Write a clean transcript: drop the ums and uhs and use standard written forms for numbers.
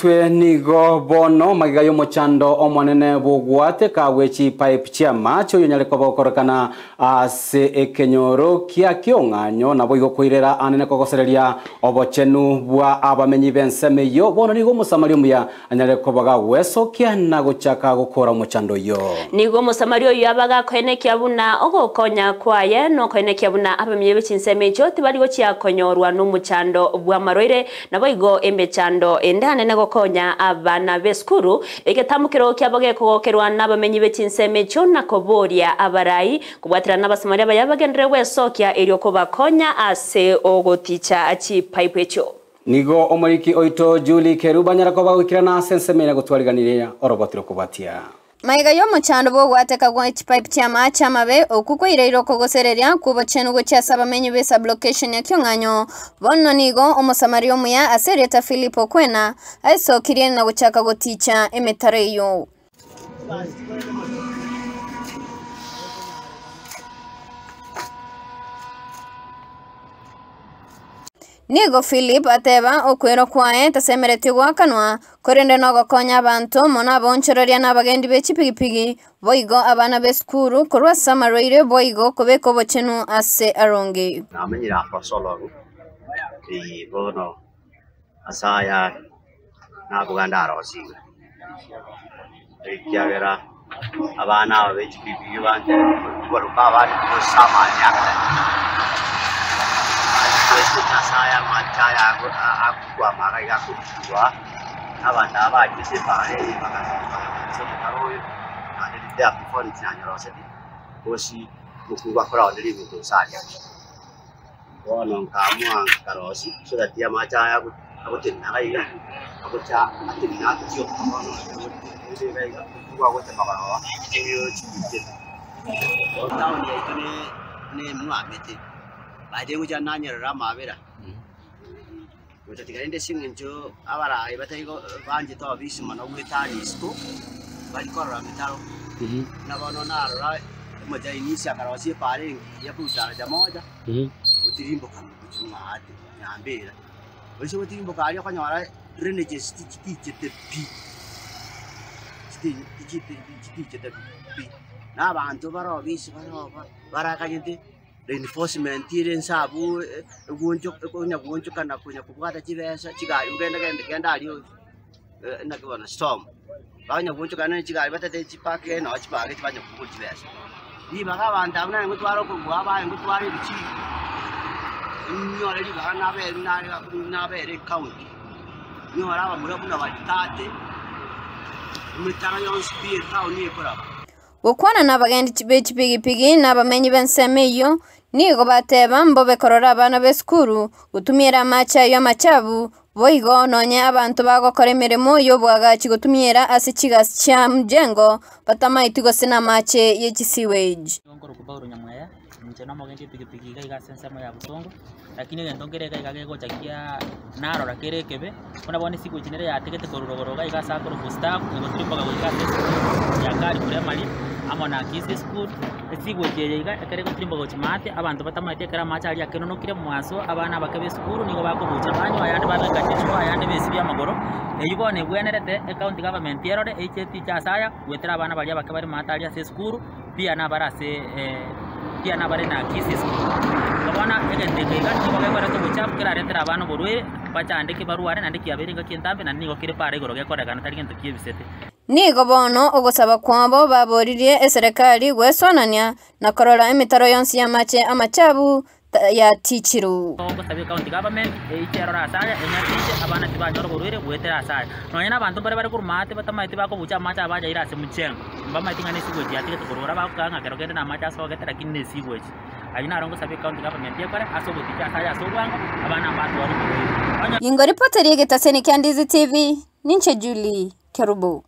Motwe nigo bono magega y'omochando omonene bw'ogwateka gwe chipipe chi'amache oyonyare koba okorekana ase ekenyoro kia ki'ong'anyo naboigo koirera anene kogosereria obochenu bwa abamenyi b'ensemo eyio bono nigo Omosamaria omuya anyare koba gagwesokia na gochaka gokora omochando oyio. Nigo Omosamaria oyio aba gakoenekia buna ogokonya kwaye nokoenekia buna abamenyi be chinsemo echio tibari gochia konyorwa nomochando bw'amarwaire Naboigo emechando ende anene gokonya abana b'esukuru, egetamokero kiabo gekogokerwa nabamenyi be chinsemo echio na koboria abarai kobwaterana n'Abasamaria abaya bagenderere gwesokia erio kobakonya ase ogoticha chipaipu echio. Nigo omoriki oito Julie Kerubo anyare koba goikerana ase ensemo ere gotwariganiria oroboti rokobwatia. Magega y'omochando bw'ogwateka gwe chipaipi chi'amaache amabe, okwo kwaireire okogosereria kw'obochenu gochia ase abamenyi be sublocation ya Kiong'anyo, bono nigo Omosamaria omuya ase erieta Philip Okwena aesokirie na gochaka goticha emetaro eyio. Nigo Philip ateba okwerwa kwaye tasemeretie goakanwa, korende nogokonya abanto, mono abaonchoreria na abagendi be chipigipigi, boigo abana b'esukuru korwa ase amarwaire boigo kobeka obochenu ase aronge. Namenyire Apostolo ee bono ase aya naboga ndarosigwe, ekiagera abana aba be chipigipigi bancherete kobaruka abande gosa amani aya, ase aya amache aya akokwama iga iga akorusigwa aa, abanto aba bachete ebara eye bagacha omotaro oyo, naende rinde before nchiranyoroseti, gosi omokungu akorora rigoto gose aria. Bono nkaamua nkarosia so that amache aya agotenena iga iga, agocha atenene atioka bono ere iga iga nigo agocha magoroba chibichete. Etown yaito ne emwamete, by the way ngocha nanyerera amabera, gotatiga rende ase eng'encho abarai batari banchete obisi mono goetania isiko, bari korora emetaro, buna bono narora omochainisi akarosia epaara engiya korwa daraja moja. Gotirimboka gochia maate nyambera, gose gotirimboka aria okonyora drainages tichichete pi, tichichete pi, na abanto bare obisi bare oba barakanyete reinforcement ere inse abwo onya goonchoka na konya kobwata chibesa chigari ogende gende genda aria naki bono storm, banya goonchoka ne chigari batete chipake nonye chipake chibanye kobua chibesa. Ribaga abanto abwo naye ngotwara okobua abaye ngotwara ebichiko, nyore ribaga nabe nabere ecounty, nyore abamura buna baria tate, emetaro yonsi pi etown ekoraba. Gokwana nabagendi be chipigipigi na abamenyi b'ensemo eyio, nigo bateba mbobe korora abana b'esukuru gotumiera amache ayio amachabu, Boigo nonye abanto bagokora emeremo y'oboagachi gotumiera ase chigasi chia mjengo, batamaeti gose namache ye chisewage. Nigo nkorokwa Paulo Nyamweya, inche nomogendi epikipiki iga iga ase ensemo ya Bosongo, lakini egento nkere iga iga gegocha kia narora kere ekebe, buna bono esiko echi nere yatigete korwa rogoro iga iga ase akorokwa staff, egotirimboka goika ase esukuru ya Kari Primary, amo na Kisii School. Esigochi eye iga ekero egotirimboka gochia maate, abanto batamaeti ekero amache aria akenonokire mogaso, abana abake b'esukuru nigo bakobucha banywa ayande babeka chichupa ayande besibia amagoro, eyio bono ebwenerete ecounty government erore eiche etiche ase aya, goetera abana baria abake bare maate aria ase esukuru, pia nabare ase pia nabare na Kisii school. Igo bono egento eke iga nigo gekoreta obochafu keraretere abana oborwaire, bachandeke barware naende kiabeire engaki entambe naende nigo kere para igoro gekorekana tari gento kiebisete. Nigo bono ogosaba kwabo baboririe eserekari gweswanania na korora emetaro yonsi y'amache amachabu yatichirwe. Ogosabia ecounty government eiche erore ase aya, enyatiche abana tibanyora oborwaire goetera ase aya. Nonya na abanto mbare bare korwa maate batamaeti bakobucha amache aya bayaire ase mchengo, mbamaeti ng'a ne sewage yatigete korwa ora bagokaa ng'a kero kende namache asogete lakini ne sewage. Ayio naro ngosabia ecounty government ekore ase ogoticha ase aya ase obwango, abana mbatware oborwaire. Onye. Ingoripoteria egetaseni kia Ndizi TV, ninche Julie Kerubo.